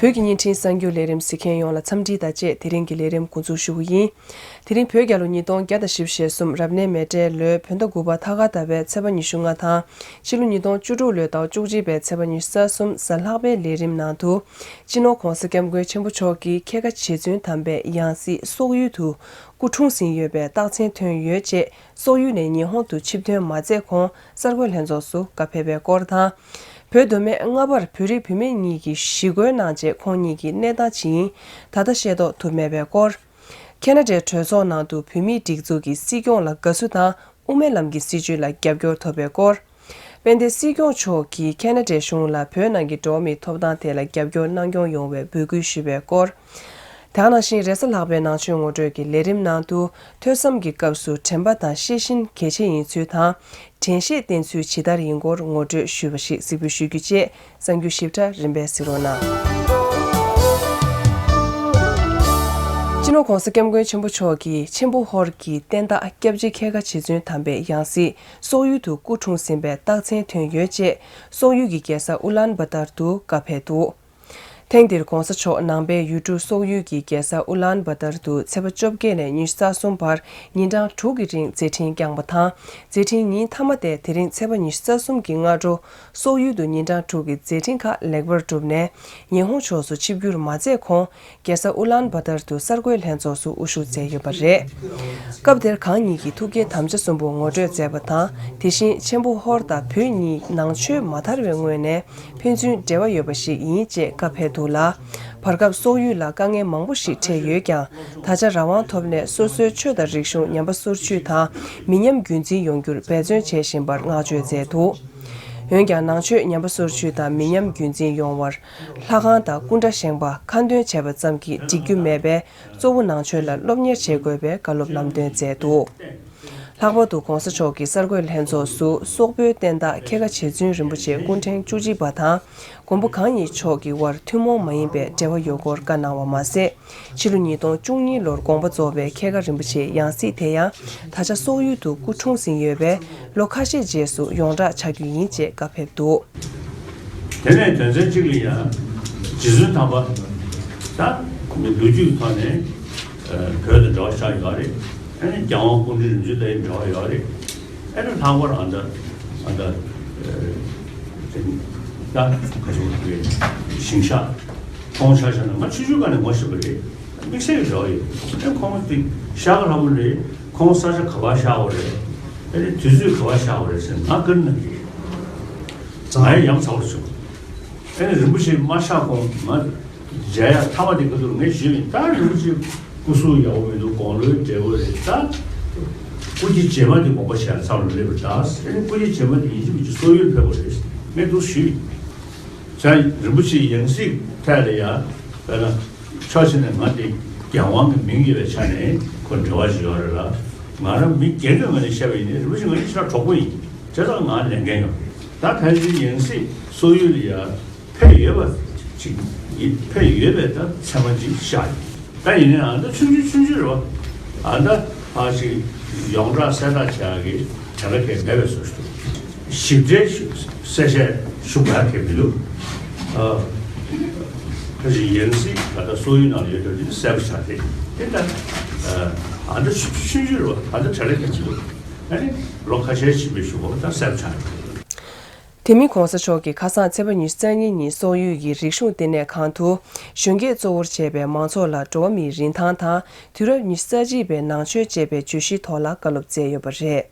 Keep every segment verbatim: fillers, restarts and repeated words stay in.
བོད་ཀྱི་བརྙན་འཕྲིན་གསར་འགྱུར་ལས་རིམ་གཟིགས་མཁན་ཡོངས་ལ་འཚམས་འདྲི་དང་བཅས། དེ་རིང་གི་ལས་རིམ་འགོ་འཛུགས་ཞུ་གི་ཡིན། དེ་རིང་བོད་རྒྱལ་ལོ་ཉིས་སྟོང་བརྒྱ་དང་བཞི་བཅུ་ཞེ་གསུམ་རབ་གནས་མེ་སྤྲེལ་ལོའི་བོད་ཟླ་དགུ་པ་ཐ་སྐར་ཟླ་བའི་ཚེས་པ་ཉི་ཤུ་ལྔ་དང་། ཕྱི་ལོ་ཉིས་སྟོང་བཅུ་དྲུག་ལོའི་ཟླ་བ་བཅུ་གཅིག་པའི་ཚེས་པ་ཉི་ཤུ་རྩ་གསུམ་གཟའ་ལྷག་པའི་ལས་རིམ་ནང་དུ། སྤྱི་ནོར་༧གོང་ས་༧སྐྱབས་མགོན་ཆེན་པོ་མཆོག་གིས་ཁལ་ཁ་རྗེ་བཙུན་དམ་པའི་ཡང་སྲིད་སོག་ཡུལ་དུ་སྐུ་འཁྲུངས་ཟིན་ཡོད་པའི་རྟགས་མཚན་ཐོན་ཡོད་ཅེས། སོག་ཡུལ་ནས་ཉི་ཧོང་དུ་ཆིབས་ཐོན་མ་མཛད་གོང་གསར་འགོད་ལྷན་ཚོགས་སུ་བཀའ་ཕེབས་པའི་སྐོར་དང་། བོད་མདོ་སྨད་རྔ་པར་བོད་རིགས་བུད་མེད་གཉིས་ཀྱིས་ཞི་རྒོལ་གནང་རྗེས་ཁོང་གཉིས་ཀྱི་གནས་སྟངས་ཇི་ཡིན་ད་ལྟ་ཤེས་རྟོགས་ཐུབ་མེད་པའི་སྐོར། ཁེ་ན་ཌའི་གྲོས་ཚོགས་ནང་དུ་བོད་མིའི་སྒྲིག་འཛུགས་ཀྱི་སྲིད་སྐྱོང་ལ་དགའ་བསུ་དང་དབུ་མའི་ལམ་གྱི་སྲིད་བྱུས་ལ་རྒྱབ་སྐྱོར་ཐོབ་པའི་སྐོར། དཔལ་ལྡན་སྲིད་སྐྱོང་མཆོག་གིས་ཁེ་ན་ཌའི་གཞུང་ལ་བོད་ནང་གི་འགྲོ་བ་མིའི་ཐོབ་ཐང་དེ་ལ་རྒྱབ་སྐྱོར་གནང་སྐྱོང་ཡོང་བའི་འབོད་སྐུལ་ཞུས་པའི་སྐོར། དེ་ག་ནང་བཞིན་རེས་གཟའ་ལྷག་པའི་ནང་ཆོས་ངོ་སྤྲོད་ཀྱི་ལས་རིམ་ནང་དུ་ཐོས་བསམ་གྱི་སྐབས་སུ་དྲན་པ་དང་ཤེས་བཞིན་གལ་ཆེ་ཡིན་ཚུལ་དང་། དྲན་ཤེས་བསྟེན་ཚུལ་ཇི་ལྟར་ཡིན་སྐོར་ངོ་སྤྲོད་ཞུས་པ་ཞིག་གཟིགས་འབུལ་ཞུ་རྒྱུ་བཅས་གསར་འགྱུར་ཞིབ་ཕྲ་རིམ་པས་གཟིགས་རོགས་གནང་། སྤྱི་ནོར་༧གོང་ས་༧སྐྱབས་མགོན་ཆེན་པོ་མཆོག་གིས་ཆེན་པོ་ཧོར་གྱི་བསྟན་བདག་སྐྱབས་རྗེ་ཁལ་ཁ་རྗེ་བཙུན་དམ་པའི་ཡང་སྲིད་སོག་ཡུལ་དུ་སྐུ་འཁྲུངས་ཟིན་པའི་རྟགས་མཚན་ཐོན་ཡོད་ཅེས་སོག་ཡུལ་གྱི་རྒྱལ་ས་ཨུ་ལན་བ་ཏར་དུ་བཀའ་ཕེབས་འདུག་ཐེངས་འདིར་༧གོང་ས་མཆོག་ནང་པའི་ཡུལ་གྲུ་སོག་ཡུལ་གྱི་རྒྱལ་ས་ཨུ་ལན་བ་ཏར་དུ་ཚེས་པ་བཅོ་བརྒྱད་ནས་ཉི་ཤུ་རྩ་གསུམ་བར་ཉིན་གྲངས་དྲུག་གི་རིང་མཛད་འཕྲིན་བསྐྱངས་པ་དང་། མཛད་འཕྲིན་ཉིན་མཐའ་མ་སྟེ་དེ་རིང་ཚེས་པ་ཉི་ཤུ་རྩ་གསུམ་གྱི་སྔ་དྲོ་སོག་ཡུལ་དུ་ཉིན་གྲངས་དྲུག་གི་མཛད་འཕྲིན་ཁག་ལེགས་པར་གྲུབ་ནས་ཉི་ཧོང་ཕྱོགས་སུ་ཆིབས་བསྒྱུར་མ་མཛད་གོང་རྒྱལ་ས་ཨུ་ལན་བ་ཏར་དུ་གསར་འགོད་ལྷན་ཚོགས་སུ་དབུ་བཞུགས་མཛད་ཡོད་པ་རེད། སྐབས་དེར་གང་ཉིད་ཀྱིས་ཐུགས་བསྐྱེད་དམ་བཅའ་གསུམ་པོ་ངོ་སྤྲོད་མཛད་པ་དང་། དེ་བཞིན་ཆེན་པོ་ཧོར་དང་བོད་གཉིས་ནང་ཆོས་མ་དར་བའི་སྔོན་ནས་ཕན་ཚུན་འབྲེལ་བ་ཡོད་པ་ཞིག་ཡིན་ཅེས་བཀའ་ཕེབས་འདུག་ལ། བར་སྐབས་སོག་ཡུལ་ལ་དཀའ་ངལ་མང་པོ་ཞིག་འཕྲད་ཡོད་ཀྱང་། ད་ཆ་རང་དབང་ཐོབ་ནས་སོ་སོའི་ཆོས་དང་རིག་གཞུང་ཉམས་པ་སོར་ཆུད་དང་མི་ཉམས་རྒྱུན་འཛིན་ཡོང་རྒྱུར་འབད་བརྩོན་བྱེད་བཞིན་པར་བསྔགས་བརྗོད་མཛད་འདུག་འོན་ཀྱང་ནང་ཆོས་ཉམས་པ་སོར་ཆུད་དང་མི་ཉམས་རྒྱུན་འཛིན་ཡོང་བར། ལྷ་ཁང་དང་སྐུ་འདྲ་བཞེངས་པ་ཁ་འདོན་བྱས་པ་ཙམ་གྱིས་འགྲིག་རྒྱུ་མེད་པས། གཙོ་བོ་ནང་ཆོས་ལ་སློབ་གཉེར་བྱེད་དགོས་པའི་བཀའ་སློབ་ལམ་སྟོན་མཛད་འདུག་ལྷག་པར་དུ་༧གོང་ས་མཆོག་གིས་གསར་འགོད་ལྷན་ཚོགས་སུ་སོག་པོའི་བསྟན་བདག་ཁལ་ཁ་རྗེ་བཙུན་རིན་པོ་ཆེ་སྐུ་ཕྲེང་བཅུ་གཅིག་པ་དང་མགོན་པོ་གང་ཉིད་མཆོག་གི་དབར་ཐུན་མོང་མ་ཡིན་པའི་འབྲེལ་བ་ཡོད་སྐོར་བཀའ་གནང་བ་མ་ཟད། ཕྱི་ལོ་ཉིས་སྟོང་བཅུ་གཉིས་ལོར་དགོངས་པ་རྫོགས་པའི་ཁལ་ཁ་རིན་པོ་ཆེའི་ཡང་སྲིད་དེ་ཡང་ད་ཆ་སོག་ཡུལ་དུ་སྐུ་འཁྲུངས་ཟིན་ཡོད་པས། ལོ་ཁ་ཤས་རྗེས་སུ་ཡོངས་གྲགས་ཆགས་རྒྱུ་ཡིན་ཅེས་བཀའ་ཕེབས་འདུག་དེ་ནས་དོན་ཚན་གཅིག་ལ་ཡང་རྗེ་བཙུན་དམ་པ་ད་ལོ་རྒྱུས་ཐོག་ནས་བོད་དང་འབྲེལ་བ་ཆགས་ཡོད་རེད། ཨ་ནི་རྒྱལ་དབང་སྐུ་ཕྲེང་རིམ་བྱོན་དང་འབྲེལ་བ་ཡོད་རེད། ཨ་ནི་ལྷག་པར་ཨ་ད་ཨ་ད་ད་ག་ཚོད་རེད། ཞིང་ཤག་ཁོང་ཆ་བཞག་ན་ང་ཆུང་ཆུང་སྒང་ནས་ངོ་ཤེས་པ་རེད། དམིགས་བསལ་གྱི་འབྲེལ་བ་ཡོད། ཨ་ཁོང་དེ་ཤག་ལྷ་མོ་རེད། ཁོང་ས་ཆ་ག་པར་བཞག་པ་རེད། ཨ་ནི་དུས་ཚོད་ག་པར་བཞག་པ་རེད་ཟེར་ང་བཀའ་འདྲི་གནང་གི་རེད། ང་ཡང་ཡ་མཚར་པོ་བྱུང་། ཨ་ནི་རིན་པོ་ཆེ་མ་ཤག་གོང་ང་མཇལ་ཡ་ཐ་མ་དེ་ག་དུས་ངས་ཞུས་པ་ཡིན། ད་རིན་པོ་ཆེ་སྐུ་གཟུགས་ཡག་པོ་མི་འདུག་དགུང་ལོའི་འབྲས་བུ་རེད། ད་སྐུ་སྐྱེ་རྗེས་མ་དེ་དགོངས་པ་བཞེས་ཚར་ལ་སླེབས་པ་ད། ཨ་ནི་སྐུ་སྐྱེ་རྗེས་མ་དེ་ཡིན་གཅིག་མིན་གཅིག་སོག་ཡུལ་ཕེབས་པ་རེད། ངས་འདུག་ཞུས། བྱས་རིན་པོ་ཆེའི་ཡང་སྲིད་ཐད་ལ་ཡ་དཔེར་ན་ཕྱོགས་གཅིག་ནས་ང་དེ་རྒྱལ་དབང་གི་མིང་ཡོད་པའི་ཆ་ནས་ཁོ་འབྲེལ་བ་ཞིག་ཡོད་རེད་ལ། ང་རང་མི་སྒེར་གྱི་ངོས་ནས་བཤད་པ་ཡིན་ན་རིན་པོ་ཆེ་ང་ཡི་ཕྱིར་གྲོགས་པོ་ཡིན། བྱས་ཙང་ང་ལས་འགན་ཡོད་རེད། ད་ཕལ་ཆེར་ཡང་སྲིད་སོག་ཡུལ་ལ་ཡ་ཕེབས་ཡོད་པ་ཅིག་ཡིན། ཕེབས་ཡོད་པའི་ད་མཚན་མ་ཅིག་ཤར་ཡོད། ད་ཡིན་ནའང་ད་ཆུང་ཆུང་ཆུང་ཆུང་རེད་བ། ཨ་ད་ཕར་ཞིག་ཡོངས་གྲགས་གསལ་བསྒྲགས་བྱ་ཡག་གི་དེ་འདྲ་གས་མེད་པའི་བཟོ་ཞིག་འདུག་ཞིབ་ཕྲའི་གསལ་བཤད་ཞུ་དགོས་ཡག་གས་མི་འདུག་ཨ་ཕ་ཞིག་ཡང་སྲིད་ད་ལྟ་སོག་ཡུལ་ནང་ལ་ཡོད་དོན་དེ་གསལ་པོ་ཆགས་ཏེ་དེ་ལྟར་ཨ་ད་ཆུང་ཆུང་ཆུང་ཆུང་རེད་བ། ད་ལྟ་གྲ་སྒྲིག་གས་མི་འདུག་ཨ་ནི་ལོ་ཁ་ཤས་ཕྱིན་པའི་གཞུག་གུ་ད་གསལ་པོ་ཆགས་ཡོད། དེ་མིན་༧གོང་ས་མཆོག་གིས་ཁ་སང་ཚེས་པ་ཉི་ཤུ་རྩ་གཉིས་ཉིན་སོག་ཡུལ་གྱི་རིག་གཞུང་ལྟེ་གནས་ཁང་དུ་གཞོན་སྐྱེས་གཙོ་བོར་བྱས་པའི་མང་ཚོགས་ལ་འགྲོ་བ་མིའི་རིན་ཐང་དང་དུས་རབས་ཉི་ཤུ་རྩ་གཅིག་པའི་ནང་ཆོས་ཅེས་པའི་བརྗོད་གཞིའི་ཐོག་ལ་བཀའ་སློབ་སྩལ་ཡོད་པ་རེད།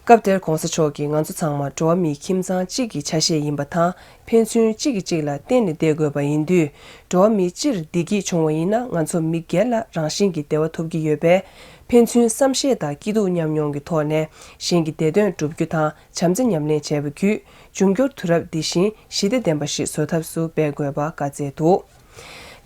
སྐབས་དེར་༧གོང་ས་མཆོག་གིས་ང་ཚོ་ཚང་མ་འགྲོ་བ་མིའི་ཁྱིམ་ཚང་གཅིག་གི་ཆ་ཤས་ཡིན་པ་དང་ཕན་ཚུན་གཅིག་གིས་གཅིག་ལ་བརྟེན་ནས་བསྡད་དགོས་པ་ཡིན་དུས། འགྲོ་བ་མི་སྤྱིར་བདེ་སྐྱིད་བྱུང་བ་ཡིན་ན་ང་ཚོ་མི་སྒེར་ལ་རང་བཞིན་གྱིས་བདེ་བ་ཐོབ་ཀྱི་ཡོད་པས། ཕན་ཚུན་བསམ་ཤེས་དང་སྐྱིད་སྡུག་མཉམ་མྱོང་གི་ཐོག་ནས་གཞན་གྱི་བདེ་དོན་བསྒྲུབ་རྒྱུ་དང་། བྱམས་བརྩེ་ཉམས་ལེན་བྱས་པ་བརྒྱུད་འབྱུང་འགྱུར་དུས་རབས་འདི་བཞིན་ཞི་བདེ་ལྡན་པ་ཞིག་བཟོ་ཐབས་སུ་འབད་དགོས་པ་བཀའ་སྩལ་འདུག་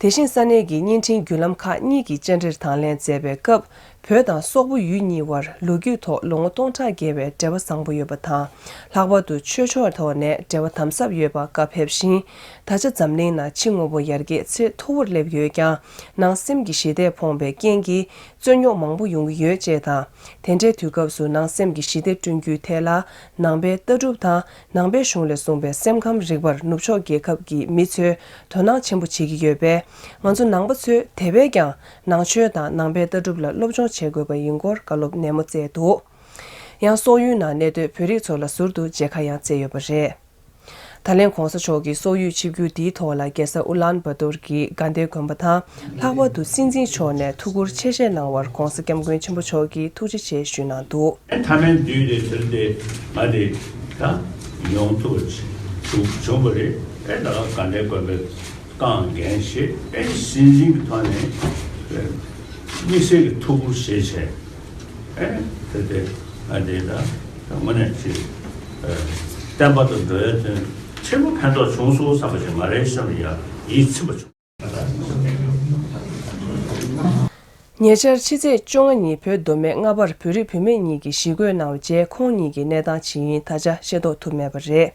དེ་བཞིན་ས་གནས་ཀྱི་བརྙན་འཕྲིན་བརྒྱུད་ལམ་ཁག་གཉིས་ཀྱིས་བཅར་འདྲིར་དང་ལེན་མཛད་པའི་སྐབས། བོད་དང་སོག་པོ་ཡུལ་གཉིས་བར་ལོ་རྒྱུས་ཐོག་ལོ་ངོ་སྟོང་ཕྲག་བརྒལ་བའི་འབྲེལ་བ་བཟང་པོ་ཡོད་པ་དང་། ལྷག་པར་དུ་ཆོས་ཕྱོགས་ཐོག་ནས་འབྲེལ་བ་དམ་ཟབ་ཡོད་པ་བཀའ་ཕེབས་ཤིང་། ད་ཆ་འཛམ་གླིང་ནང་ཕྱི་དངོས་པོ་ཡར་རྒྱས་ཚད་མཐོ་བོར་སླེབས་ཡོད་ཀྱང་། ནང་སེམས་ཀྱི་ཞི་བདེ་ཕོངས་པའི་རྐྱེན་གྱིས་རྩོད་རྙོག་མང་པོ་ཡོང་གི་ཡོད་ཅེས་དང་། དེ་འདྲའི་དུས་སྐབས་སུ་ནང་སེམས་ཀྱི་ཞི་བདེ་བསྐྲུན་རྒྱུའི་ཐད་ལ། ནང་པའི་ལྟ་གྲུབ་དང་། ནང་པའི་གཞུང་ལས་གསུངས་པའི་སེམས་ཁམས་རིག་པར་ནུབ་ཕྱོགས་རྒྱལ་ཁབ་ཀྱི་མི་ཚོས་དོ་སྣང་ཆེན་པོ་བྱེད་ཀྱི་ཡོད་པས། ང་ཚོ་ནང་པ་ཚོས་དེ་བས་ཀྱང་ནང་ཆོས་དང་ནང་པའི་ལྟ་གྲུབ་ལ་སློབ་སྦྱོང་བྱེད་དགོས་པ་ཡིན་སྐོར་བཀའ་སློབ་ནན་མོ་སྩལ་འདུག། ཡང་སོག་ཡུལ་ནང་གནས་སྡོད་བོད་རིགས་ཚོ་ལ་ཟུར་དུ་མཇལ་ཁ་ཡང་བསྩལ་ཡོད་པ་རེད། ད་ལན་གོང་ས་མཆོག་གིས་སོག་ཡུལ་ཆིབས་བསྒྱུར་འདིའི་ཐོག་ལ་རྒྱལ་ས་ཨུ་ལན་བ་ཏོར་གྱི་དགའ་ལྡན་དགོན་པ་དང་། ལྷག་པར་དུ་སྲིད་འཛིན་མཆོག་ནས་ཐུགས་ཁུར་ཆེ་བཞེས་གནང་བར་གོང་ས་སྐྱབས་མགོན་ཆེན་པོ་མཆོག་གིས་ཐུགས་རྗེ་ཆེ་ཞུས་གནང་འདུག། མཐའ་མའི་དུས་དེ་ཚུར་དེ་ང་དེ་ད་ཡོང་ཐུབ་ཅིག་བྱུང་བ་རེད། ཨེ་ད་ག་དགའ་ལྡན་དགོན་པའི་རྐང་འགན་བཞེས། ཨེ་སྲིད་འཛིན་གྱི་ཐོག་ནས་དམིགས་བསལ་གྱི་ཐུགས་ཁུར་བཞེས་བྱས། ཨེ་དེ་དེ་ཨ་དེ་ད་དངོས་གནས་ཅིག་བསྟན་པ་དང་འགྲོ་བའི་དོན་ཆེན་པོ་ཕན་ཐོགས་བྱུང་སོང་བསམ་པ་ཞིག་ང་རའི་སེམས་ལ་ཡ་ཡིད་ཚིམ་པ་བྱུང་། ཉེ་ཆར་ཕྱི་ཚེས་བཅོ་ལྔ་ཉིན་བོད་མདོ་སྨད་རྔ་བར་བོད་རིགས་བུད་མེད་གཉིས་ཀྱིས་ཞི་རྒོལ་གནང་བའི་རྗེས། ཁོང་གཉིས་ཀྱི་གནས་སྟངས་ཇི་ཡིན་ད་ཆ་ཤེས་རྟོགས་ཐུབ་མེད་པ་རེད།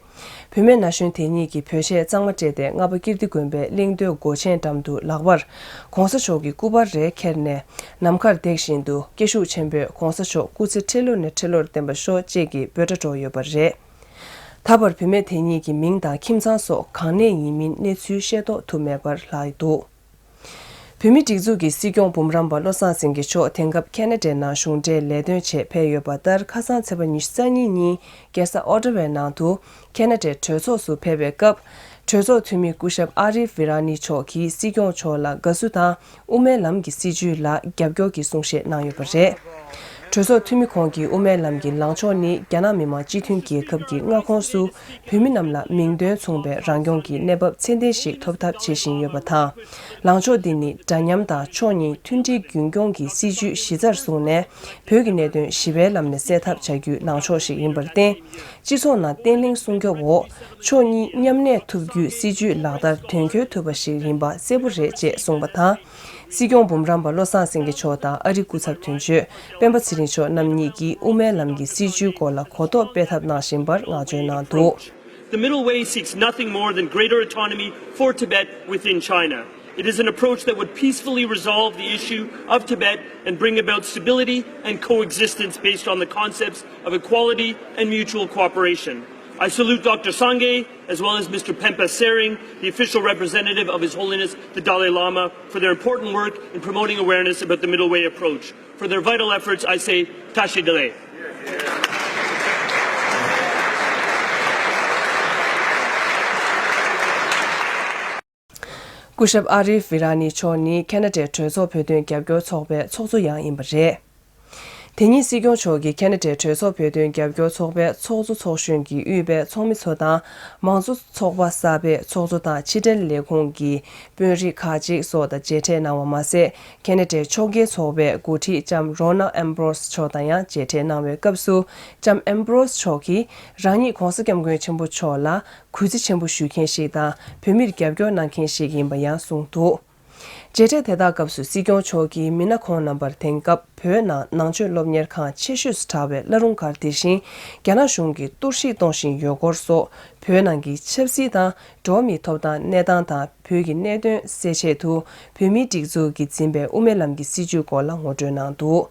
བུད་མེད་ན་གཞོན་དེ་གཉིས་ཀྱིས་བོད་གཞས་གཙང་མ་སྤྲས་ཏེ་རྔ་པ་ཀིརྟི་དགོན་པའི་གླིང་རྡོའི་སྒོ་ཆེན་འགྲམ་དུ་ལག་པར་གོང་ས་མཆོག་གི་སྐུ་པར་རེ་འཁྱེར་ནས་ནམ་མཁར་བརྡེགས་བཞིན་དུ། སྐད་ཤུགས་ཆེན་པོས་གོང་ས་མཆོག་སྐུ་ཚེ་ཁྲི་ལོ་ནས་ཁྲི་ལོར་བརྟན་པར་ཤོག་ཅེས་ཀྱི་འབོད་སྒྲ་སྒྲོག་ཡོད་པ་རེད། ད་བར་བུད་མེད་དེ་གཉིས་ཀྱི་མིང་དང་ཁྱིམ་ཚང་སོགས་གང་ནས་ཡིན་མིན་གནས་ཚུལ་ཤེས་རྟོགས་ཐུབ་མེད་པར་ལྷག་འདུག། བོད་མིའི་སྒྲིག་འཛུགས་ཀྱི་སྲིད་སྐྱོང་འབུམ་རམས་པ་བློ་བཟང་སེང་གེ་མཆོག་དེང་སྐབས་ཁེ་ན་ཌའི་ནང་གཞུང་འབྲེལ་ལས་དོན་ཆེད་ཕེབས་ཡོད་པ་ལྟར། ཁ་སང་ཚེས་པ་ཉི་ཤུ་རྩ་གཉིས་ཉིན་རྒྱལ་ས་ཨོ་ཊ་ཝའི་ནང་དུ་ཁེ་ན་ཌའི་གྲོས་ཚོགས་སུ་ཕེབས་པའི་སྐབས། གྲོས་ཚོགས་འཐུས་མི་སྐུ་ཞབས་ཨ་རིབ་ཝི་ར་ནི་མཆོག་གིས་སྲིད་སྐྱོང་མཆོག་ལ་དགའ་བསུ་དང་། དབུ་མའི་ལམ་གྱི་སྲིད་བྱུས་ལ་རྒྱབ་སྐྱོར་གྱི་གསུང་བཤད་གནང་ཡོད་པ་རེད། གྲོས་ཚོགས་འཐུས་མི་ཁོང་གིས་དབུ་མའི་ལམ་གྱི་ལངས་ཕྱོགས་ནི་རྒྱ་ནག་མི་དམངས་སྤྱི་མཐུན་རྒྱལ་ཁབ་ཀྱི་མངའ་ཁོངས་སུ་བོད་མི་རྣམས་ལ་མིང་དོན་མཚུངས་པའི་རང་སྐྱོང་གི་གནས་བབ་ཚད་ལྡན་ཞིག་ཐོབ་ཐབས་བྱེད་བཞིན་ཡོད་པ་དང་། ལངས་ཕྱོགས་འདི་ནི་འདྲ་མཉམ་དང་ཕྱོགས་གཉིས་མཐུན་སྒྲིལ་རྒྱུན་སྐྱོང་གི་སྲིད་བྱུས་གཞི་རྩར་བཟུང་ནས། བོད་ཀྱི་གནད་དོན་ཞི་བའི་ལམ་ནས་སེལ་ཐབས་བྱ་རྒྱུའི་ལངས་ཕྱོགས་ཤིག་ཡིན་པར་བརྟེན། སྤྱི་ཚོགས་ནང་བརྟན་ལྷིང་སྲུང་སྐྱོབ་འོག་ཕྱོགས་གཉིས་མཉམ་གནས་ཐུབ་རྒྱུའི་སྲིད་བྱུས་ལག་བསྟར་དོན་འཁྱོལ་ཐུབ་པ་ཞིག་ཡིན་པ་གསལ་པོ་རེད་ཅེས་གསུངས་པ་དང་། སྲིད་སྐྱོང་འབུམ་རམས་པ་བློ་བཟང་སེང་གེ་མཆོག་དང་ཨ་རིའི་སྐུ་ཚབ་དོན་གཅོད་སྤེན་པ་ཚེ་རིང་མཆོག་རྣམ་གཉིས་ཀྱིས་དབུ་མའི་ལམ་གྱི་སྲིད་བྱུས་སྐོར་ལ་གོ་རྟོགས་སྤེལ་ཐབས་གནང་བཞིན་པར་བསྔགས་བརྗོད་གནང་འདུག། The Middle Way seeks nothing more than greater autonomy for Tibet within China. It is an approach that would peacefully resolve the issue of Tibet and bring about stability and coexistence based on the concepts of equality and mutual cooperation. I salute Doctor Sangay, as well as Mister Pempa Tsering, the official representative of His Holiness the Dalai Lama, for their important work in promoting awareness about the Middle Way approach. For their vital efforts, I say, Tashi Delek. སྐུ་ཞབས་ཨ་རིབ་ཝི་ར་ནི་མཆོག་ནི་ཁེ་ན་ཌའི་གྲོས་ཚོགས་བོད་དོན་རྒྱབ་སྐྱོར་ཚོགས་པའི་ཚོགས་གཙོ་ཡང་ཡིན་པ་རེད། དེ་ཉིན་སྲིད་སྐྱོང་མཆོག་གིས་ཁེ་ན་ཌའི་གྲོས་ཚོགས་བོད་དོན་རྒྱབ་སྐྱོར་ཚོགས་པའི་ཚོགས་གཙོ་ཚོགས་གཞོན་གྱིས་དབུས་པའི་ཚོགས་མི་ཚོ་དང་། མང་གཙོ་ཚོགས་པ་གསར་པའི་ཚོགས་གཙོ་དང་ཕྱི་འབྲེལ་ལས་ཁུངས་ཀྱི་དཔོན་རིགས་ཁག་ཅིག་སོགས་དང་མཇལ་འཕྲད་གནང་བ་མ་ཟད། ཁེ་ན་ཌའི་ཕྱོགས་འགལ་ཚོགས་པའི་འགོ་ཁྲིད་ལྕམ་རོ་ན་ཨེམ་བྷྲོས་མཆོག་དང་ཡང་མཇལ་འཕྲད་གནང་བའི་སྐབས་སུ། ལྕམ་ཨེམ་བྷྲོས་མཆོག་གིས་རང་ཉིད་གོང་ས་སྐྱབས་མགོན་ཆེན་པོ་མཆོག་ལ་གུས་བརྩི་ཆེན་པོ་ཞུ་མཁན་ཞིག་དང་། བོད་མིར་རྒྱབ་སྐྱོར་གནང་མཁན་ཞིག་ཡིན་པ་ཡང་གསུངས་འདུག། མཇལ་འཕྲད་དེ་དག་སྐབས་སུ་སྲིད་སྐྱོང་མཆོག་གིས་མི་སྣ་ཁོང་རྣམ་པར་དེང་སྐབས་བོད་ནང་ནང་ཆོས་སློབ་གཉེར་ཁང་ཆེ་ཤོས་སུ་གྲགས་པའི་བླ་རུང་སྒར། དེ་བཞིན་རྒྱ་ནག་གཞུང་གིས་གཏོར་བཤིག་གཏོང་བཞིན་ཡོད་སྐོར་སོགས། བོད་ནང་གི་ཆབ་སྲིད་དང་འགྲོ་བ་མིའི་ཐོབ་ཐང་གནས་སྟངས་དང་། བོད་ཀྱི་གནད་དོན་སེལ་ཆེད་དུ་བོད་མིའི་སྒྲིག་འཛུགས་ཀྱིས་འཛིན་པའི་དབུ་མའི་ལམ་གྱི་སྲིད་བྱུས་སྐོར་ལ་ངོ་སྤྲོད་གནང་འདུག།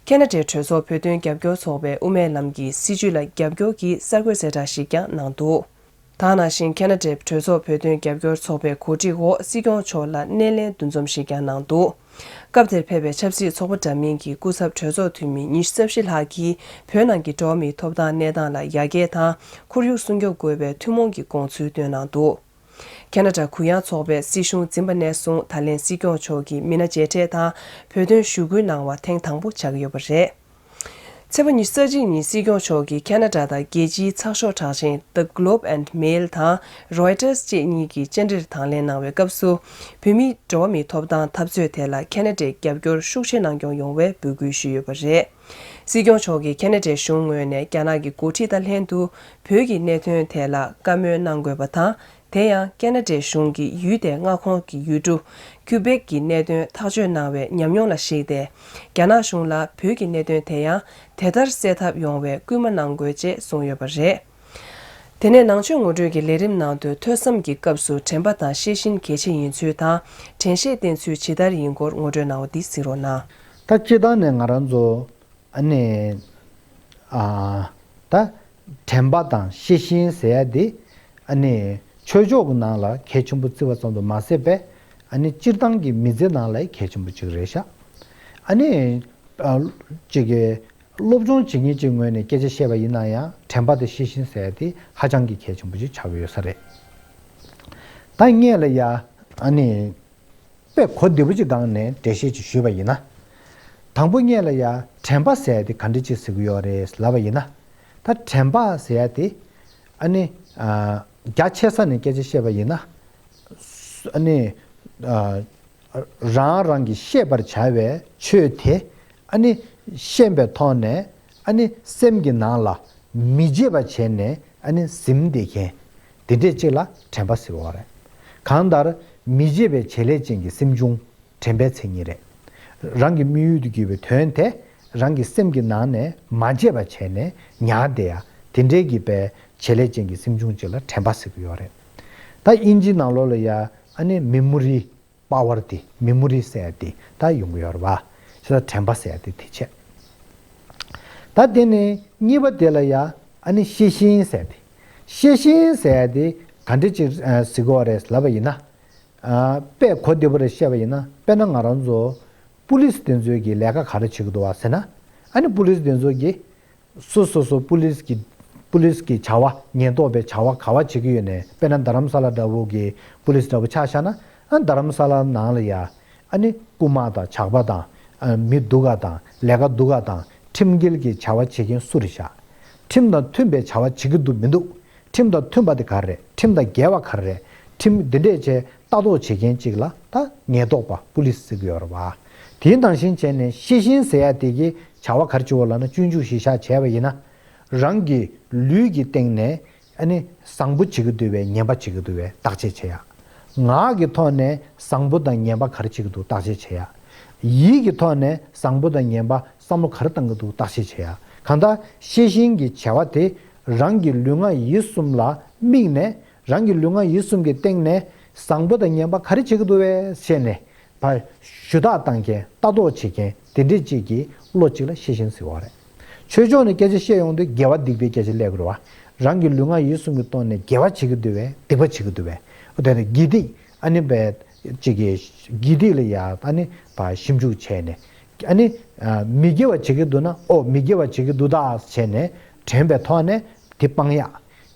ཁེ་ན་ཌའི་གྲོས་ཚོགས་བོད་དོན་རྒྱབ་སྐྱོར་ཚོགས་པས་དབུ་མའི་ལམ་གྱི་སྲིད་བྱུས་ལ་རྒྱབ་སྐྱོར་གྱི་གསར་འགོད་གསལ་བསྒྲགས་ཤིག་ཀྱང་གནང་འདུག། ད་ག་ནང་བཞིན་ཁེ་ན་ཌའི་གྲོས་ཚོགས་བོད་དོན་རྒྱབ་སྐྱོར་ཚོགས་པའི་གོ་སྒྲིག་འོག་སྲིད་སྐྱོང་མཆོག་ལ་སྣེ་ལེན་འདུ་འཛོམས་ཤིག་ཀྱང་གནང་འདུག། སྐབས་དེར་ཕེབས་པའི་ཆབ་སྲིད་ཚོགས་པ་འདྲ་མིན་གྱི་སྐུ་ཚབ་གྲོས་ཚོགས་འཐུས་མི་ཉི་ཤུ་རྩ་བཞི་ལྷག་གིས་བོད་ནང་གི་འགྲོ་བ་མིའི་ཐོབ་ཐང་གནས་སྟངས་ལ་ཡར་རྒྱས་དང་ཁོར་ཡུག་སྲུང་སྐྱོབ་དགོས་པའི་ཐུན་མོང་གི་དགོངས་ཚུལ་བཏོན་གནང་འདུག། ཁེ་ན་ཌ་གུ་ཡངས་ཚོགས་པས་སྲིད་གཞུང་འཛིན་པ་ནས་བཟུང་ད་ལན་སྲིད་སྐྱོང་མཆོག་གིས་མི་སྣ་མཇལ་འཕྲད་དང་བོད་དོན་ཞུ་སྐུལ་གནང་བ་ཐེངས་དང་པོ་ཆགས་ཀྱི་ཡོད་པ་རེད། ཚེས་པ་ཉི་ཤུ་རྩ་གཅིག་ཉིན་སྲིད་སྐྱོང་མཆོག་གིས་ཁེ་ན་ཌ་དང་རྒྱལ་སྤྱིའི་ཚགས་ཤོག་གྲགས་ཅན་The Globe and Mail དང་Reuters བཅས་གཉིས་ཀྱི་བཅར་འདྲིར་དང་ལེན་གནང་བའི་སྐབས་སུ། བོད་མིའི་འགྲོ་བ་མིའི་ཐོབ་ཐང་འཐབ་རྩོད་ཐད་ལ་ཁེ་ན་ཌའི་རྒྱབ་སྐྱོར་ཤུགས་ཆེ་གནང་སྐྱོང་ཡོང་བའི་འབོད་སྐུལ་ཞུས་ཡོད་པ་རེད། སྲིད་སྐྱོང་མཆོག་གིས་ཁེ་ན་ཌའི་གཞུང་ངོས་ནས་རྒྱ་ནག་གི་འགོ་ཁྲིད་དང་ལྷན་དུ་བོད་ཀྱི་གནད་དོན་ཐད་ལ་བཀའ་མོལ་གནང་དགོས་པ་དང་། དེ་ཡང་ཁེ་ན་ཌའི་གཞུང་གིས་ཡུལ་དེའི་མངའ་ཁོངས་ཀྱི་ཡུལ་གྲུ་ ཀུ་བེག་གི་གནད་དོན་ཐག་གཅོད་གནང་བའི་ཉམས་མྱོང་ལ་གཞིགས་ཏེ། རྒྱ་ནག་གཞུང་ལ་བོད་ཀྱི་གནད་དོན་དེ་ཡང་དེ་ལྟར་སེལ་ཐབས་ཡོང་བའི་སྐུལ་མ་གནང་དགོས་ཅེས་གསུངས་ཡོད་པ་རེད། དེ་ནས་ནང་ཆོས་ངོ་སྤྲོད་ཀྱི་ལས་རིམ་ནང་དུ་ཐོས་བསམ་གྱི་སྐབས་སུ་དྲན་པ་དང་ཤེས་བཞིན་གལ་ཆེ་ཡིན་ཚུལ་དང་། དྲན་ཤེས་བསྟེན་ཚུལ་ཇི་ལྟར་ཡིན་སྐོར་ངོ་སྤྲོད་གནང་བ་འདི་གཟིགས་རོགས་གནང་། ད་སྤྱིར་བཏང་ནས་ང་རང་ཚོ་ཨ་ནི་ཨ་ད་དྲན་པ་དང་ཤེས་བཞིན་ཟེར་ཡ་དེ་ཨ་ནི་ཆོས་ཕྱོགས་ཀྱི་ནང་ལ་གལ་ཆེན་པོ་བརྩི་བ་ཙམ་དུ་མ་ཟད་པས། ཨ་ནི་སྤྱིར་བཏང་གི་མི་ཚེ་ནང་ལ་གལ་ཆེན་པོ་གཅིག་རེད་ཤག་ཨ་ནི་ཨ་གཅིག་གི་སློབ་སྦྱོང་བྱེད་མཁན་གཅིག་ངོས་ནས་སྐད་ཆ་བཤད་པ་ཡིན་ན་ཡང་དྲན་པ་དང་ཤེས་བཞིན་ཟེར་ཡ་དེ་ཧ་ཅང་གི་གལ་ཆེན་པོ་ཅིག་ཆགས་ཀྱི་ཡོད་ས་རེད། ད་སྔོན་ལ་ཡ་ཨ་ནི་དཔེ་གོ་བདེ་པོ་ཅིག་སྒང་ནས་འགྲེལ་བཤད་ཅིག་ཞུས་པ་ཡིན་ན། དང་པོ་སྔོན་ལ་ཡ་དྲན་པ་ཟེར་ཡ་དེ་ག་འདྲ་ཅིག་ཟེར་གྱི་ཡོད་རེད་ལབ་པ་ཡིན་ན། ད་དྲན་པ་ཟེར་ཡ་དེ་ཨ་ནི་ཨ་རྒྱ་ཆེ་ས་ནས་སྐད་ཆ་བཤད་པ་ཡིན་ན། ཨ་ནི་ཨ་རང་རང་གིས་ཤེས་པར་བྱ་བའི་ཆོས་དེ་ཨ་ནི་ཤེས་པའི་ཐོག་ནས་ཨ་ནི་སེམས་ཀྱི་ནང་ལ་མི་བརྗེད་པ་བྱས་ནས་ཨ་ནི་ཟིན་བསྡད་མཁན་དེ་འདྲས་ཅིག་ལ་དྲན་པ་ཟེར་བ་རེད། གང་ལྟར་མི་བརྗེད་པའི་བྱེད་ལས་ཅན་གྱི་སེམས་བྱུང་དྲན་པའི་མཚན་ཉིད་རེད། རང་གི་དམིགས་ཡུལ་དུ་གྱུར་པའི་དོན་དེ་རང་གི་སེམས་ཀྱི་ནང་ནས་མ་བརྗེད་པ་བྱས་ནས་ཉར་བསྡད་ཡ་དེ་འདྲས་ཀྱི་པའི་བྱེད་ལས་ཅན་གྱི་སེམས་བྱུང་ཅིག་ལ་དྲན་པ་ཟེར་གྱི་ཡོད་རེད། ད་དབྱིན་ཇིའི་ནང་ལོགས་ལ་ཡ་ཨ་ནི་མེ་མོ་རི། པ་ཝར་དེ་མེ་མོ་རི་ཟེར་ཡ་དེ་ད་ཡོང་གི་ཡོད་རེད་བ། ཞེ་ས་དྲན་པ་ཟེར་ཡ་དེ་དེ་བྱས། ད་དེ་ནས་གཉིས་པ་དེ་ལ་ཡ་ཨ་ནི་ཤེས་བཞིན་ཟེར་ཡ་དེ། ཤེས་བཞིན་ཟེར་ཡ་དེ་ག་འདྲ་ཅིག་ཨ་ཟེར་གྱི་ཡོད་རེད་ལབ་པ་ཡིན་ན། ཨ་དཔེ་གོ་བདེ་པོ་རེ་བཤད་པ་ཡིན་ན། དཔེར་ན་ང་རང་ཚོ་པུ་ལིས་དེ་ཚོའི་གི་ལས་ཀ་ག་རེ་བྱེད་ཀྱི་འདུག་བ་ཟེར་ན། ཨ་ནི་པུ་ལིས་དེ་ཚོ་གི་སོ་སོ་སོ་པུ་ལིས་ཀྱི་པུ་ལིས་ཀྱི་བྱ་བ་ཉེན་རྟོག་པའི་བྱ་བ་ག་བ་བྱེད་ཀྱི་ཡོད་ནས། དཔེར་ན་རྡ་རམ་ས་ལ་འདྲ་བོ་གི་པུ་ལིས་འདྲ་བོ་ཆ་བཞག་ན། ཨ་རྡ་རམ་ས་ལ་ནང་ལ་ཡ་ཨ་ནི་རྐུན་མ་དང་ཇག་པ་དང་། ཨ་མི་སྡུག་ག་དང་ལས་ཀ་སྡུག་ག་དང་ཁྲིམས་འགལ་གྱི་བྱ་བ་བྱེད་མཁན་སུ་རེད་ཤག་ཁྲིམས་དང་མཐུན་པའི་བྱ་བ་བྱེད་ཀྱི་འདུག་མི་འདུག་ཁྲིམས་དང་མཐུན་པ་དེ་ག་རེ་རེད། ཁྲིམས་དང་འགལ་བ་ག་རེ་རེད། ཁྲིམས་འདི་འདྲས་བྱས་ལྟ་རྟོག་བྱེད་མཁན་གཅིག་ལ་ད་ཉེན་རྟོག་པ་པུ་ལིས་ཟེར་གྱི་ཡོད་རེད་བ། དེའི་ནང་བཞིན་བྱས་ནས་ཤེས་བཞིན་ཟེར་ཡ་དེ་གི་བྱ་བ་ག་རེ་བྱེད་དགོས་ལབ་ན། སྤྱོད་འཇུག་གཞིར་བཞག་བྱས་པ་ཡིན་ན། རང་གི་ལུས་ཀྱི་སྟེང་ནས་ཨ་ནི་བཟང་པོ་བྱེད་ཀྱི་འདུག་བས་ངན་པ་བྱེད་ཀྱི་འདུག་བས་བརྟག་དཔྱད་བྱེད་ཡ། ངག་གི་ཐོག་ནས་བཟང་པོ་དང་ངན་པ་ག་རེ་བྱེད་ཀྱི་འདུག་བརྟག་དཔྱད་བྱེད་ཡ། ཡིད་ཀྱི་ཐོག་ནས་བཟང་པོ་དང་ངན་པ་བསམ་བློ་ག་རེ་བཏང་གི་འདུག་བརྟག་དཔྱད་བྱེད་ཡ། གང་ལྟར་ཤེས་བཞིན་གྱི་བྱ་བ་དེ་རང་གི་ལུས་ངག་ཡིད་གསུམ་ལ་དམིགས་ནས། རང་གི་ལུས་ངག་ཡིད་གསུམ་གྱི་སྟེང་ནས་བཟང་པོ་དང་ངན་པ་ག་རེ་བྱེད་ཀྱི་འདུག་བས་ཟེར་ནས་ཕར་ཞུ་དག་བཏང་མཁན། ལྟ་རྟོག་བྱེད་མཁན་དེ་འདྲས་ཅིག་གི་བློ་གཅིག་ལ་ཤེས་བཞིན་ཟེར་བ་རེད། ཆོས་ཕྱོགས་ནས་སྐད་ཆ་བཤད་ཡོང་དུས་དགེ་བ་སྡིག་པའི་སྐད་ཆ་སླེབས་ཀྱི་རེད་བ། རང་གི་ལུས་ངག་ཡིད་གསུམ་གྱི་ཐོག་ནས་དགེ་བ་བྱེད་ཀྱི་འདུག་བས་སྡིག་པ་བྱེད་ཀྱི་འདུག་བས། འོ་དེ་ནས་དགེ་སྡིག་ཨ་ནི་བས་ཅིག་གི་དགེ་སྡིག་ལ་ཡ་ཨ་ནི་ཕར་ཞིབ་འཇུག་བྱས་ནས། ཨ་ནི་ཨ་མི་དགེ་བ་བྱེད་ཀྱི་འདུག་ན། ཨོ་མི་དགེ་བ་བྱེད་ཀྱི་འདུག་ད་བྱས་ནས་དྲན་པའི་ཐོག་ནས་དེ་སྤང་ཡ།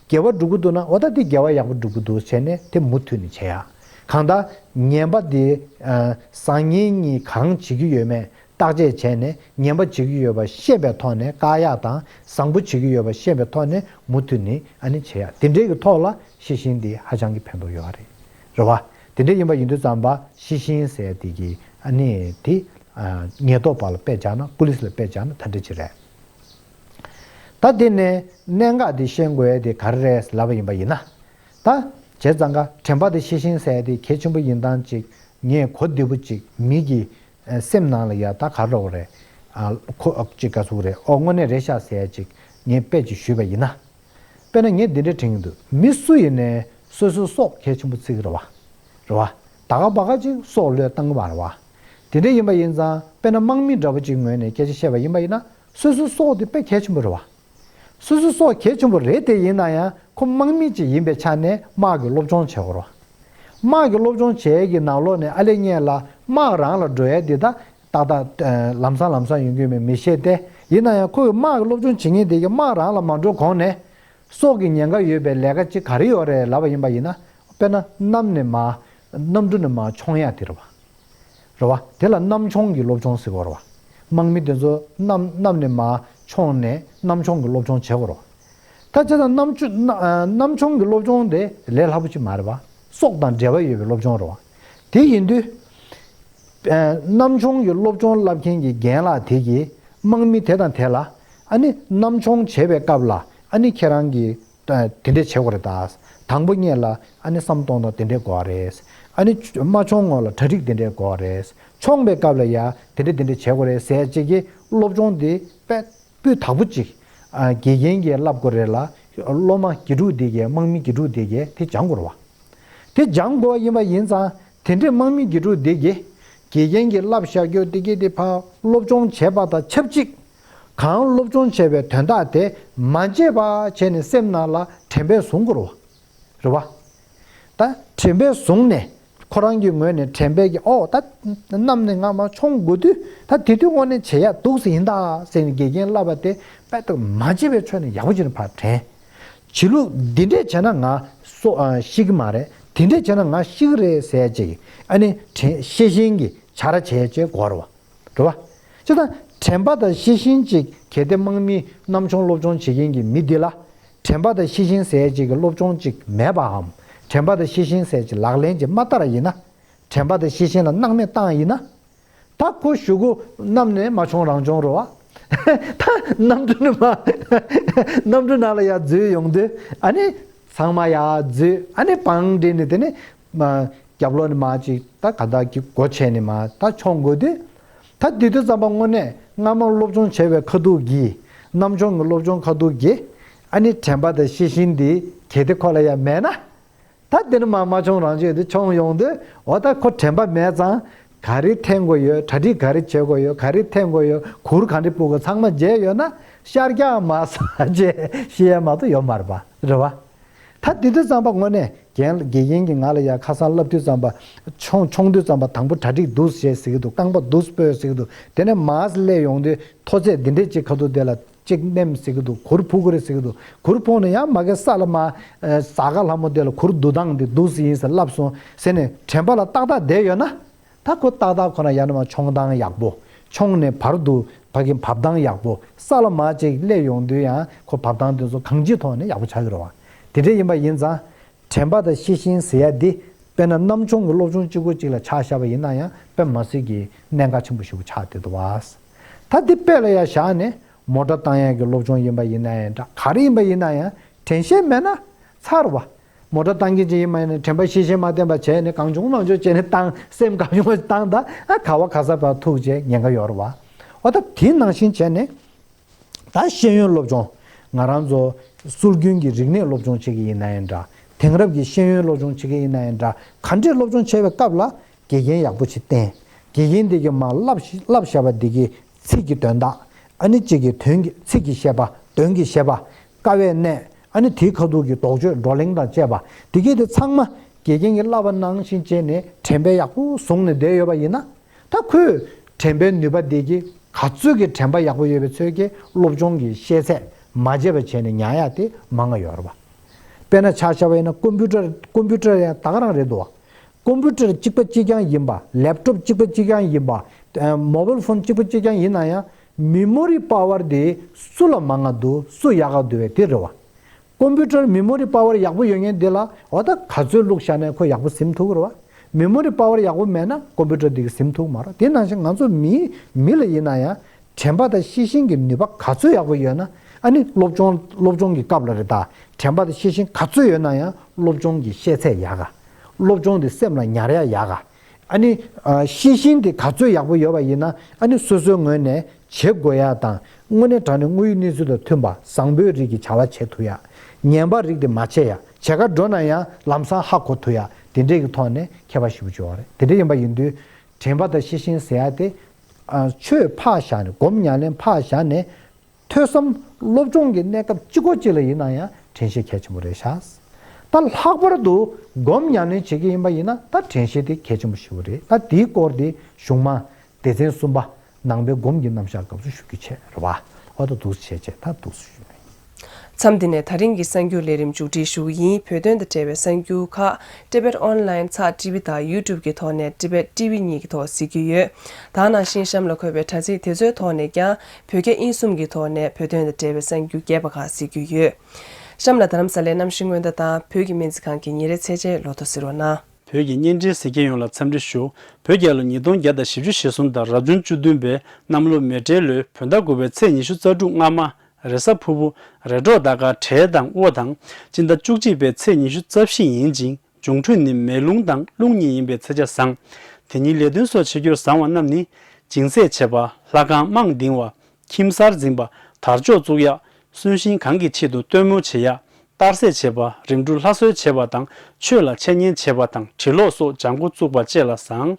དགེ་བ་སྒྲུབ་ཀྱི་འདུག་ན། འོ་ད་དེ་དགེ་བ་ཡག་པོ་སྒྲུབ་ཀྱི་འདུག་བྱས་ནས་དེ་མུ་མཐུད་ནས་བྱེད་ཡ། གང་ལྟར་ངན་པ་དེ་ཨ་བཟང་ངན་གཉིས་གང་བྱེད་ཀྱི་ཡོད་མེད་བརྟག་དཔྱད་བྱས་ནས། ངན་པ་བྱེད་ཀྱི་ཡོད་པ་ཤེས་པའི་ཐོག་ནས་བཀག་ཡ་དང་། བཟང་པོ་བྱེད་ཀྱི་ཡོད་པ་ཤེས་པའི་ཐོག་ནས་མུ་མཐུད་ནས་ཨ་ནི་བྱེད་ཡ། དེ་འདྲའི་གི་ཐོག་ལ་ཤེས་བཞིན་དེ་ཧ་ཅང་གི་ཕན་ཐོགས་ཡོད་རེད། རེད་བ། དེ་འདྲ་ཡིན་པ་ཡིན་དུས་ཙམ་པ་ཤེས་བཞིན་ཟེར་ཡ་དེ་གི་ཨ་ནི་དེ་ཨ་ཉེན་རྟོག་པ་ལ་དཔེ་བྱས་ན། པུ་ལིས་ལ་དཔེ་བྱས་ན་ད་འདྲ་ཅིག་རེད། ད་དེ་ནས་གནད་འགག་འདི་ཤེས་དགོས་ཡ་དེ་ག་རེ་རེད་ལབ་པ་ཡིན་པ་ཡིན་ན། ད་བྱས་ཙང་ཀ་དྲན་པ་དེ་ཤེས་བཞིན་ཟེར་ཡ་དེ་གལ་ཆེན་པོ་ཡིན་སྟངས་ཅིག་ངས་གོ་བདེ་པོ་ཅིག་མི་གི་ཨ་སེམས་ནང་ལ་ཡ་ད་ག་རེ་རེད། ཨ་ཁོ་ཨ་ཅིག་ག་ཟེར་དགོས་རེད། ཨོ་དངོས་གནས་རེད་ཤག་ཟེར་ཡ་ཅིག་ངས་དཔེ་ཅིག་ཞུས་པ་ཡིན་ན། དཔེར་ན་ངས་འདི་འདྲ་དྲན་གྱི་འདུག་མི་སུ་ཡིན་ནའི་སོ་སོའི་སྲོག་གལ་ཆེན་པོ་བརྩི་གི་རེད་བ། རེད་བ། ད་ག་བ་ག་ཅིག་སྲོག་བློས་བཏང་གི་མ་རེད་བ། དེ་འདྲ་ཡིན་པ་ཡིན་ཙང་། དཔེར་ན་དམག་མི་འདྲ་པོ་ཅིག་ངོས་ནས་སྐད་ཆ་བཤད་པ་ཡིན་པ་ཡིན་ན། སོ་སོའི་སྲོག་དེ་དཔེ་གལ་ཆེན་པོ་རེད་བ། སོ་སོའི་སྲོག་གལ་ཆེན་པོ་རེད་དེ། ཡིན་ན་ཡང་ཁོ་དམག་མི་ཅིག་ཡིན་པའི་ཆ་ནས་དམག་གི་སློབ་སྦྱོང་བྱེད་དགོས་རེད་བ། དམག་གི་སློབ་སྦྱོང་བྱེད་ཡས་ཀྱི་ནང་ལོགས་ནས་ཨ་ལས་སྔོན་ལ་དམག་རང་ལ་འགྲོ་ཡས་འདི་ད་ཏག་ཏག་ཨ་ལམ་སང་ལམ་སང་ཡོང་གི་མེད་མི་ཤེས་ཏེ། ཡིན་ན་ཡང་ཁོ་གི་དམག་གི་སློབ་སྦྱོང་བྱེད་མཁན་དེ་གི་དམག་རང་ལ་མ་འགྲོ་གོང་ནས་སྲོག་གི་ཉེན་ཁ་ཡོད་པའི་ལས་ཀ་ཅིག་ག་རེ་ཡོད་རེད་ལབ་པ་ཡིན་པ་ཡིན་ན། དཔེར་ན་གནམ་ནས་མར་གནམ་གྲུ་ནས་མར་མཆོང་ཡ་དེ་རེད་བ། རེད་བ། དེ་ལ་གནམ་མཆོང་གི་སློབ་སྦྱོང་ཟེར་གོ་རེད་བ། དམག་མི་དེ་ཚོ་གནམ་གནམ་ནས་མར་མཆོང་ནས་གནམ་མཆོང་གི་སློབ་སྦྱོང་བྱེད་དགོས་རེད་བ། ད་བྱས་ཙང་གནམ་མཆོ་གནམ་ཨ་གནམ་མཆོང་གི་སློབ་སྦྱོང་དེ་ལས་སླ་པོ་ཅིག་མ་རེད་བ། སྲོག་དང་འབྲེལ་བ་ཡོད་པའི་སློབ་སྦྱོང་རེད་བ། དེ་ཡིན་དུས་ཨ་གནམ་མཆོང་གི་སློབ་སྦྱོང་བསླབ་མཁན་གྱི་རྒན་ལགས་དེ་གིས་དམག་མི་དེ་དང་དེ་ལ་ཨ་ནི་གནམ་མཆོང་བྱེད་པའི་སྐབས་ལ་ཨ་ནི་ཁྱེད་རང་གིས་ཨ་དེ་འདྲས་བྱེད་དགོས་རེད་ད། དང་པོ་སྔོན་ལ་ཨ་ནི་བསམ་གཏོང་སྟངས་དེ་འདྲས་དགོས་པ་རེད། ཨ་ནི་མ་མཆོང་སྔོན་ལ་གྲ་སྒྲིག་དེ་འདྲའི་དགོས་རེད། མཆོངས་པའི་སྐབས་ལ་ཡ་དེ་འདྲ་དེ་འདྲ་བྱེད་དགོས་རེད་ཟེར་ཅིག་གི་སློབ་སྦྱོང་དེ་དཔེ་སྤུས་དག་པོ་ཅིག་ཨ། དགེ་རྒན་གྱིས་བསླབ་དགོས་རེད་ལ། སློབ་མ་དགེ་ཕྲུག་དེ་གས་དམག་མི་དགེ་ཕྲུག་དེ་གས་དེ་སྦྱང་དགོས་རེད་བ། དེ་སྦྱང་དགོས་པ་ཡིན་པ་ཡིན་ཙང་དེ་འདྲའི་དམག་མི་དགེ་ཕྲུག་དེ་གས་དགེ་རྒན་གྱིས་བསླབ་བཞག་རྒྱུ་དེ་གས་དེ་ཕར་སློབ་སྦྱོང་བྱས་པ་དང་ཆབས་ཅིག་གང་སློབ་སྦྱོང་བྱས་པའི་དོན་དག་དེ་མ་བརྗེད་པ་བྱས་ནས་སེམས་ནང་ལ་དྲན་པས་བཟུང་དགོས་རེད་བ། རེད་བ། ད་དྲན་པས་བཟུང་ནས་ཁོ་རང་གི་ངོས་ནས་དྲན་པས་ཀྱི་ཨོ་ད་གནམ་ནས་ང་མ་མཆོང་དགོས་དུས་ད་དེ་དུས་དངོས་གནས་བྱེད་ཡག་འདུག་ཟེར་ཡིན་ད་ཟེར་ནས་དགེ་རྒན་བསླབ་པ་དེ་དཔེ་དུ་མ་བརྗེད་པའི་ཕྱོགས་ནས་ཡག་པོ་བྱས་ནས་ཕར་དྲན། བྱེད་ལུགས་འདི་འདྲས་བྱས་ན་ང་སོ་ཨ་ཤི་གི་མ་རེད། དེ་འདྲས་བྱས་ན་ང་ཤི་གི་རེད་ཟེར་ཅིག་ཨ་ནི་དྲན་ཤེས་བཞིན་གྱི་བྱ་ར་བྱས་བྱས་དགོས་རེད་བ། རེད་བ། སྤྱིར་བཏང་དྲན་པ་དང་ཤེས་བཞིན་ཅིག་གལ་ཏེ་དམག་མི་གནམ་མཆོང་སློབ་སྦྱོང་བྱེད་མཁན་གྱི་མི་འདི་ལ་དྲན་པ་དང་ཤེས་བཞིན་ཟེར་ཅིག་གི་སློབ་སྦྱོང་ཅིག་མེད་པའམ་དྲན་པ་དང་ཤེས་བཞིན་ཟེར་ཅིག་ལག་ལེན་ཅིག་མ་བསྟར་ཡིན་ན། དྲན་པ་དང་ཤེས་བཞིན་ལ་སྣང་མེད་བཏང་ཡིན་ན། ད་ཁོ་གཞུག་གུ་གནམ་ནས་མ་མཆོང་རང་མཆོང་རེད་བ། ད་གནམ་གྲུ་ནས་མ་གནམ་གྲུ་ནང་ལ་ཡར་འཛུལ་ཡོང་དུས་ཨ་ནི་ཚང་མ་ཡར་འཛུལ་ཨ་ནི་བང་སྒྲིག་ནས་དེ་ནས་མ། རྒྱབ་ལོགས་ནས་མར་ཅིག་ད་ག་ད་གི་སྒོ་ཕྱེ་ནས་མར་ད་མཆོང་དགོས་དུས། ད་དེ་དུས་ཙམ་པ་དངོས་གནས་སྔ་མ་སློབ་སྦྱོང་བྱས་པའི་ཁ་ཐུག་གིས་གནམ་མཆོང་གི་སློབ་སྦྱོང་ཁ་ཐུག་གིས་ཨ་ནི་དྲན་པ་དང་ཤེས་བཞིན་འདི་གལ་ཏེ་ཁོ་ལ་ཡང་མེད་ན། ད་དེ་ནི་མ་མ་མཆོང་རང་བྱས་དུས་མཆོང་ཡོང་དུས་འོ་ད་ཁོ་དྲན་པ་མེད་ཙང་ག་རེ་འཐེན་དགོས་ཡོད། གྲ་སྒྲིག་ག་རེ་བྱེད་དགོས་ཡོད། ག་རེ་འཐེན་དགོས་ཡོད། གུར་ག་འདྲ་སྤོ་དགོས་ཚང་མ་མཇལ་ཡོད་ན་ཤར་རྒྱག་མ་ཟ་ཅེས་ཤེས་ཡ་མ་གཏོགས་ཡོད་མ་རེད་པ། རེད་བ། ད་དེ་དུས་ཙམ་པ་དངོས་གནས་རྒན་དགེ་རྒན་གྱིས་ང་ལ་ཡ་ཁ་སང་བསླབ་དུས་ཙམ་པ་མཆོང་མཆོང་དུས་ཙམ་པ་དང་པོ་གྲ་སྒྲིག་འདུག་བྱས་ཟེར་གྱི་འདུག་རྐང་པ་འདུག་སྤོས་ཟེར་གྱི་འདུག་དེ་ནས་མར་སླེབས་ཡོང་དུས་མཐོ་ཚད་འདི་འདྲས་ཅིག་ཁ་ཐུག་དེ་ལ་ཅིག་མནན་ཟེར་གྱི་འདུག་གུར་ཕུབ་ཀྱི་རེད་ཟེར་གྱི་འདུག་གུར་ཕུབ་ནས་ཡང་མ་གི་ས་ལ་མ་ཟ་ག་ལྷ་མོ་དེ་ལ་གུར་འདུག་སྟངས་འདི་འདུག་ཟེར་ཡིན་ཟེར་བསླབ་སོང་ཟེར་ནས་དྲན་པ་ལ་ཏག་ཏག་བསྡད་ཡོད་ན། ད་ཁོ་ཏག་ཏག་ཁོ་ན་ཡང་ན་མ་མཆོང་སྟངས་ཡག་པོ། མཆོང་ནས་བར་དུ་ཕ་གི་བབས་སྟངས་ཡག་པོ། ས་ལ་མར་ཅིག་སླེབས་ཡོང་དུས་ཡང་ཁོ་བབས་སྟངས་དེ་ཚོ་གང་ཅིའི་ཐོག་ནས་ཡག་པོ་ཆགས་ཀྱི་རེད་བ། དེ་འདྲ་ཡིན་པ་ཡིན་ཙང་། དྲན་པ་དང་ཤེས་བཞིན་ཟེར་ཡ་འདི་དཔེར་ན་གནམ་མཆོང་གི་སློབ་སྦྱོང་གཅིག་པོ་གཅིག་ལ་ཆ་བཞག་པ་ཡིན་ན་ཡང་དཔེ་མ་སྲིད་ཀྱི་གནད་འགག་ཆེན་པོ་ཞིག་ཆགས་བསྡད་འདུག་བ། ད་འདི་དཔེ་ལ་ཡ་བཞག་ནས་མོ་ཊ་བཏང་ཡ་གི་སློབ་སྦྱོང་ཡིན་པ་ཡིན་ན་ཡང་འདྲ་ག་རེ་ཡིན་པ་ཡིན་ན་ཡང་དྲན་ཤེས་མེད་ན་ཚར་བ། མོ་ཊ་བཏང་མཁན་ཅིག་ཡིན་པ་ཡིན་ན་དྲན་པ་ཤེས་བཞིན་མ་བསྟེན་པ་བྱས་ནས་གང་བྱུང་མང་བྱུང་བྱས་ནས་བཏང་སེམས་གང་བྱུང་བ་བཏང་ད་ཨ་ག་བ་ག་ས་བར་ཐུག་བྱས་ཉེན་ཁ་ཡོད་རེད་བ། འོ་ད་དེ་ནང་བཞིན་བྱས་ནས་ད་ཤེས་ཡོན་སློབ་སྦྱོང་ང་རང་ཚོ་སྲོལ་རྒྱུན་གྱི་རིག་གནས་སློབ་སྦྱོང་བྱེད་ཀྱི་ཡིན་ན་ཡང་འདྲ། དེང་རབས་ཀྱི་ཤེས་ཡོན་སློབ་སྦྱོང་བྱེད་ཀྱི་ཡིན་ན་ཡང་འདྲ་ག་འདྲས་སློབ་སྦྱོང་བྱེད་པའི་སྐབས་ལ་དགེ་རྒན་ཡག་པོ་ཞིག་བསྟེན། དགེ་རྒན་དེ་གིས་མར་བསླབ་ཤ་བསླབ་བཞག་པ་དེ་གི་ཚིག་གི་དོན་དག་ཨ་ནི་གཅིག་གི་དོན་གྱི་ཚིག་གི་བཤད་པ་དོན་གྱི་བཤད་པ། དཀའ་བའི་གནད། ཨ་ནི་དེའི་ཁ་ཐུག་གི་ལྡོག་ཕྱོགས་བགྲོ་གླེང་དང་བཅས་པ་དེ་གས་དེ་ཚང་མ་དགེ་རྒན་གྱིས་བསླབ་པ་ནང་བཞིན་བྱས་ནས་དྲན་པ་ཡག་པོ་བཟུང་ནས་བསྡད་ཡོད་པ་ཡིན་ན། ད་ཁོས་དྲན་པའི་ནུས་པ་དེ་གིས་ག་ཚོད་ཀྱི་དྲན་པ་ཡག་པོ་ཡོད་པའི་ཚོད་ཀྱིས་སློབ་སྦྱོང་གི་ཤེས་ཚད་མ་བརྗེད་པ་བྱས་ནས་ཉར་ཡག་དེ་མང་ང་ཡོད་རེད་བ། དཔེར་ན་ཆ་བཞག་པ་ཡིན་ན་ཀོམ་པུ་ཊར་ཀོམ་པུ་ཊར་ཡང་ད་ག་རང་རེད་འདུག་བ། ཀོམ་པུ་ཊར་གཅིག་པ་གཅིག་རྐྱང་ཡིན་པ། ལེབ་ཊོབ་གཅིག་པ་གཅིག་རྐྱང་ཡིན་པ། མོ་བེལ་ཕོན་གཅིག་པ་གཅིག་རྐྱང་ཡིན་ན་ཡང་མི་མོ་རི་པ་ཝར་དེ་སུ་ལ་མང་ང་འདུག་སུ་ཡག་ག་འདུག་བས་དེ་རེད་བ། ཀོམ་པུ་ཊར་མི་མོ་རི་པ་ཝར་ཡག་པོ་ཡོད་མཁན་དེ་ལ་འོ་ད་ག་ཚོད་བླུགས་བཞག་ནས་ཁོ་ཡག་པོ་ཟིན་ཐུབ་ཀྱི་རེད་བ། མི་མོ་རི་པ་ཝར་ཡག་པོ་མེད་ན་ཀོམ་པུ་ཊར་དེ་གིས་ཟིན་ཐུབ་ཀྱི་མ་རེད། དེ་ནང་བཞིན་ང་ཚོ་མི་མི་ལ་ཡིན་ན་ཡང་དྲན་པ་དང་ཤེས་བཞིན་གྱི་ནུས་པ་ག་ཚོད་ཡག་པོ་ཡོད་ན་ཨ་ནི་སློབ་སྦྱོང་སློབ་སྦྱོང་གི་སྐབས་ལ་རེད་ད། དྲན་པ་དང་ཤེས་བཞིན་ག་ཚོད་ཡོད་ན་ཡང་སློབ་སྦྱོང་གི་ཤེས་ཚད་ཡག་ག་སློབ་སྦྱོང་དེ་སེམས་ལ་ཉར་ཡ་ཡག་ག་ཨ་ནི་ཨ་ཤེས་བཞིན་དེ་ག་ཚོད་ཡག་པོ་ཡོད་པ་ཡིན་ན་ཨ་ནི་སོ་སོའི་ངོས་ནས་བྱེད་དགོས་ཡ་དང་དངོས་གནས་དྲང་གནས་དངོས་ཡོད་གནས་ཚུལ་དང་མཐུན་པ་བཟང་པོའི་རིགས་ཀྱི་བྱ་བ་བྱེད་ཐུབ་ཡ། ངན་པ་རིགས་དེ་མ་བྱེད་ཡ། བྱེད་ག་འགྲོ་ན་ཡང་ལམ་སང་ཧ་གོ་ཐུབ་ཡ་དེ་འདྲས་ཀྱི་ཐོག་ནས་ཁྱད་པར་ཞེ་པོ་ཅིག་ཡོད་རེད། དེ་འདྲས་ཡིན་པ་ཡིན་དུས་དྲན་པ་དང་ཤེས་བཞིན་ཟེར་ཡ་དེ་ཨ་ཆོས་ཕར་བཞག་ནས་སྒོམ་ཉམས་ལེན་ཕར་བཞག་ནས། ཐོས་བསམ་སློབ་སྦྱོང་གི་གནས་སྐབས་གཅིག་པོ་གཅིག་ལ་ཡིན་ན་ཡང་དྲན་ཤེས་གལ་ཆེན་པོ་རེད་ཤག་ད་ལྷག་པར་དུ་སྒོམ་ཉམས་ལེན་བྱེད་ཀྱི་ཡིན་པ་ཡིན་ན་ད་དྲན་ཤེས་དེ་གལ་ཆེན་པོ་ཞེ་པོ་རེད། ད་དེའི་སྐོར་དེ་གཞུང་མ་སྡེ་ཚན་གསུམ་པ་ནང་པའི་སྒོམ་གྱི་རྣམ་གཞག་སྐབས་སུ་ཞུ་རྒྱུ་བྱས་རེད་བ། ཨོ་ད་འདུག་སེ་བྱས་བྱས་ད་འདུག་སེ་ཞུ་ཡིན། མཚམས་འདི་ནས་ད་རིང་གི་གསར་འགྱུར་ལས་རིམ་མཇུག་སྒྲིལ་ཞུ་གི་ཡིན། བོད་དོན་དང་འབྲེལ་བའི་གསར་འགྱུར་ཁག་ཊི་བེཊ་ཨོན་ལའིན་ཚགས་ཊི་བི་དང་ཡུ་ཊུབ་ཀྱི་ཐོག་ནས་ཊི་བེཊ་ཊི་བི་གཉིས་ཀྱི་ཐོག་གཟིགས་ཀྱི་ཡོད། ད་ནང་བཞིན་གཤམ་ལ་འཁོད་པའི་དྲ་ཚིགས་དེ་ཚོའི་ཐོག་ནས་ཀྱང་བོད་རྒྱ་དབྱིན་གསུམ་གྱི་ཐོག་ནས་བོད་དོན་དང་འབྲེལ་བའི་གསར་འགྱུར་རྒྱས་པ་ཁག་གཟིགས་རྒྱུ་ཡོད། གཤམ་ལ་རྡ་རམ་ས་ལའི་གནམ་གཤིས་སྔོན་བརྡ་དང་བོད་ཀྱི་སྨན་རྩིས་ཁང་གི་ཉིན་རེའི་ཚེས་ཆའི་ལོ་ཐོ་གཟིགས་རོགས་གནང་། བོད་ཀྱི་བརྙན་འཕྲིན་གཟིགས་མཁན་ཡོངས་ལ་འཚམས་འདྲི་ཞུ། བོད་རྒྱལ་ལོ་ཉིས་སྟོང་བརྒྱ་དང་བཞི་བཅུ་ཞེ་གསུམ་དང་རབ་བྱུང་བཅུ་བདུན་པའི་གནམ་ལོ་མེ་སྤྲེལ་ལོའི་བོད་ཟླ་དགུ་པའི་ཚེས་ཉི་ཤུ་རྩ་དྲུག་སྔ་མ། རེས་གཟའ་ཕུར་བུ། རེས་གྲོགས་ཟླ་སྐར་བྲེ་དང་དབོ་དང་། སྤྱི་ཟླ་བཅུ་གཅིག་པའི་ཚེས་ཉི་ཤུ་རྩ་བཞི་ཡིན་ཅིང་ འབྱུང་འཕྲོད་ནི་མེ་རླུང་དང་རླུང་གཉིས་ཡིན་པའི་ཚེ་ཆ་བཟང་། དེ་ཉིད་ལས་དོན་སོགས་བྱེད་རྒྱུར་བཟང་བ་རྣམས་ནི། སྦྱིན་སྲེག་བྱེད་པ། ལྷ་ཁང་རྨང་འདིང་བ། ཁྱིམ་གསར་འཛིན་པ། དར་ལྕོག་བཙུགས་ཡག་གསོན་གཤིན་གང་གི་ཆེད་དུ་སྟོན་མོ་བྱེད་ཡག་གཏར་སྲེག་བྱེད་པ། རིམ་གྲོ་ལྷ་གསོལ་བྱེད་པ་དང་ཆོས་ལ་འཆད་ཉན་བྱེད་པ་དང་བྲི་ཀློག་སོགས་སྦྱང་འགོ་བཙུགས་པ་བཅས་ལ་བཟང་།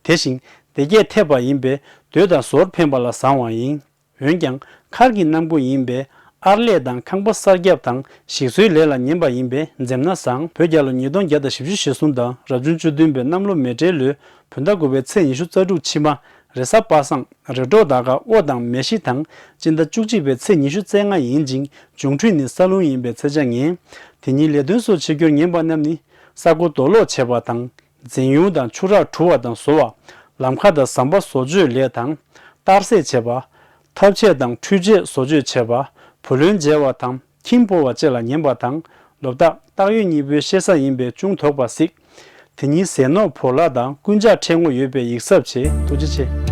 དེ་བཞིན་སྡེ་བརྒྱད་ཐེབས་པ་ཡིན་པས་འདོད་དང་ཟོར་འཕེན་པ་ལ་བཟང་བ་ཡིན། འོན་ཀྱང་མཁར་གྱི་གནམ་སྒོ་ཡིན་པས་ཨར་ལས་དང་ཁང་པ་གསར་རྒྱབ་དང་ཞིག་གསོའི་ལས་ལ་ཉན་པ་ཡིན་པས་འཛེམ་ན་བཟང་། བོད་རྒྱལ་ལོ་ཉིས་སྟོང་བརྒྱ་དང་བཞི་བཅུ་ཞེ་གསུམ་དང་རབ་བྱུང་བཅུ་བདུན་པའི་གནམ་ལོ་མེ་སྤྲེལ་ལོའི་བོད་ཟླ་དགུ་པའི་ཚེས་ཉི་ཤུ་རྩ་དྲུག་ཕྱི་མ། རེས་གཟའ་པ་སངས། རེས་གྲོགས་ཟླ་སྐར་དབོ་དང་མེ་བཞི་དང་སྤྱི་ཟླ་བཅུ་གཅིག་པའི་ཚེས་ཉི་ཤུ་རྩ་ལྔ་ཡིན་ཅིང་འབྱུང་འཕྲོད་ནི་ས་རླུང་ཡིན་པའི་ཚེ་ཆ་ངན། དེ་ཉིད་ལས་དོན་སོགས་བྱེད་རྒྱུར་ངན་པ་རྣམས་ནི། ས་རྐོ་རྡོ་སློག་བྱེད་པ་དང་། འཛིན་ཡུལ་དང་ཆུ་རགས་བྲུ་བ་དང་བཟོ་བ། ལམ་ཁ་དང་ཟམ་པ་བཟོ་བཅོས་ལས་དང་། གཏར་སྲེག་བྱེད་པ། ཐབ་ཆས་དང་འཕྲུལ་ཆས་བཟོ་བཅོས་བྱེད་པ། བུ་ལོན་འཇལ་བ་དང་ཁྱིམ་སྤོ་བ་བཅས་ལ་ཉན་པ་དང་། ལོ་རྟགས་སྟག་ཡོས་གཉིས་པོའི་ཤེ་ས་ཡིན་པས་ཅུང་དོགས་པ་གཟིགས། དེ་ཉིད་ཟས་ནོར་བོར་བརླག་དང་རྐུན་ཇག་འཕྲད་ངོ་ཡོད་པས་ཡིག་གཟབ་བྱེད། ཐུགས་རྗེ་ཆེ།